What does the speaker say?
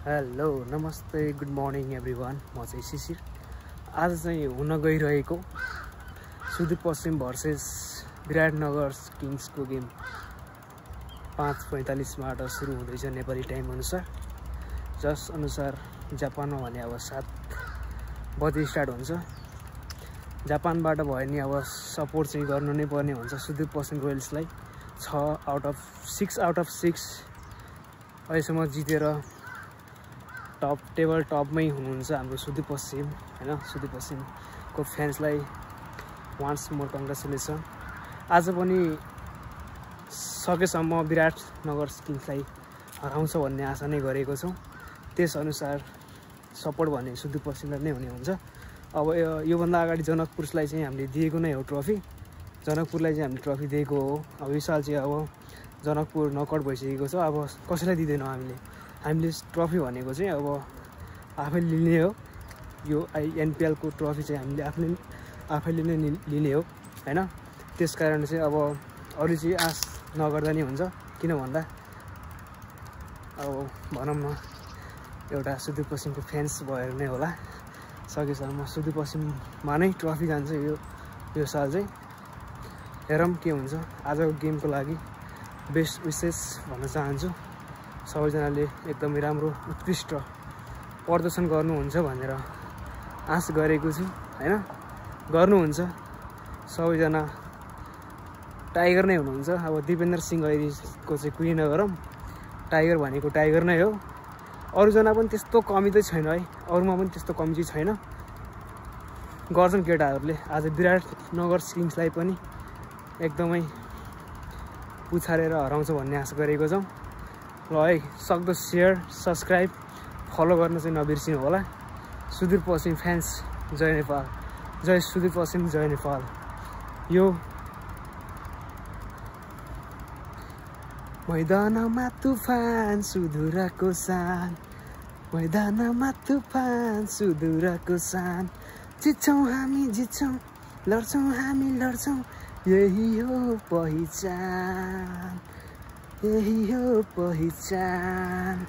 Hello नमस्ते good morning everyone. म चाहिँ शिशिर। आज चाहिँ हुन गइरहेको सुदूरपश्चिम भर्सेस विराटनगर किङ्सको गेम 5:45 बाट सुरु हुँदैछ नेपाली टाइम अनुसार। जस अनुसार जापानमा भने अब 7 बजे स्टार्ट हुन्छ। जापानबाट भयो नि अब सपोर्ट चाहिँ गर्नु नै पर्ने हुन्छ सुदूरपश्चिम रोयल्सलाई। 6 आउट अफ 6 अहिलेसम्म जितेर टपमै हुनुहुन्छ हाम्रो सुदूरपश्चिम हैन। सुदूरपश्चिमको फ्यान्सलाई वान्स मोर कङ्ग्रेचुलेसन। आज पनि सकेसम्म विराटनगर किङ्सलाई हराउँछ भन्ने आशा नै गरेको छौँ। त्यसअनुसार सपोर्ट भने सुदूरपश्चिमलाई नै हुने हुन्छ। अब योभन्दा अगाडि जनकपुरलाई चाहिँ हामीले दिएको नै हो ट्रफी। जनकपुरलाई चाहिँ हामीले ट्रफी दिएको हो। अब यो साल चाहिँ अब जनकपुर नकआउट भइसकेको छ। अब कसैलाई दिँदैनौँ हामीले ट्रफी भनेको चाहिँ अब आफैले लिने हो। यो एनपिएलको ट्रफी चाहिँ हामीले आफैले नै लिने हो हैन। त्यसकारण चाहिँ अब अरू चाहिँ आश नगर्दा नि हुन्छ। किन भन्दा अब भनौँ न एउटा सुदूरपश्चिमको फ्यान्स भएर नै होला सकेसम्म सुदूरपश्चिममा नै ट्रफी जान्छ यो साल चाहिँ। हेरौँ के हुन्छ। आजको गेमको लागि बेस्ट विशेष भन्न चाहन्छु। सबैजनाले एकदमै राम्रो उत्कृष्ट प्रदर्शन गर्नुहुन्छ भनेर आश गरेको छु हैन। गर्नुहुन्छ सबैजना टाइगर नै हुनुहुन्छ। अब दिपेन्द्र सिंह ऐरीको चाहिँ कुनै नगरौँ। टाइगर भनेको टाइगर नै हो। अरूजना पनि त्यस्तो कमी चाहिँ छैन है। अरूमा पनि त्यस्तो कमी चाहिँ छैन। गर्छन् केटाहरूले। आज विराटनगर किङ्सलाई पनि एकदमै पुछारेर हराउँछ भन्ने आशा गरेको छौँ। ल है सक्दो सेयर सब्सक्राइब फलो गर्न चाहिँ नबिर्सिनु होला। सुदूरपश्चिम फ्यान्स जय नेपाल, जय सुदूरपश्चिम, जय नेपाल। यो मैदानमा तुफान सुदूरको सान, मैदानमा तुफान सुदूरको सान। जित्छौँ हामी जित्छौँ, लड्छौँ हामी लड्छौँ, यही हो पहिचान, यही हो पहिचान।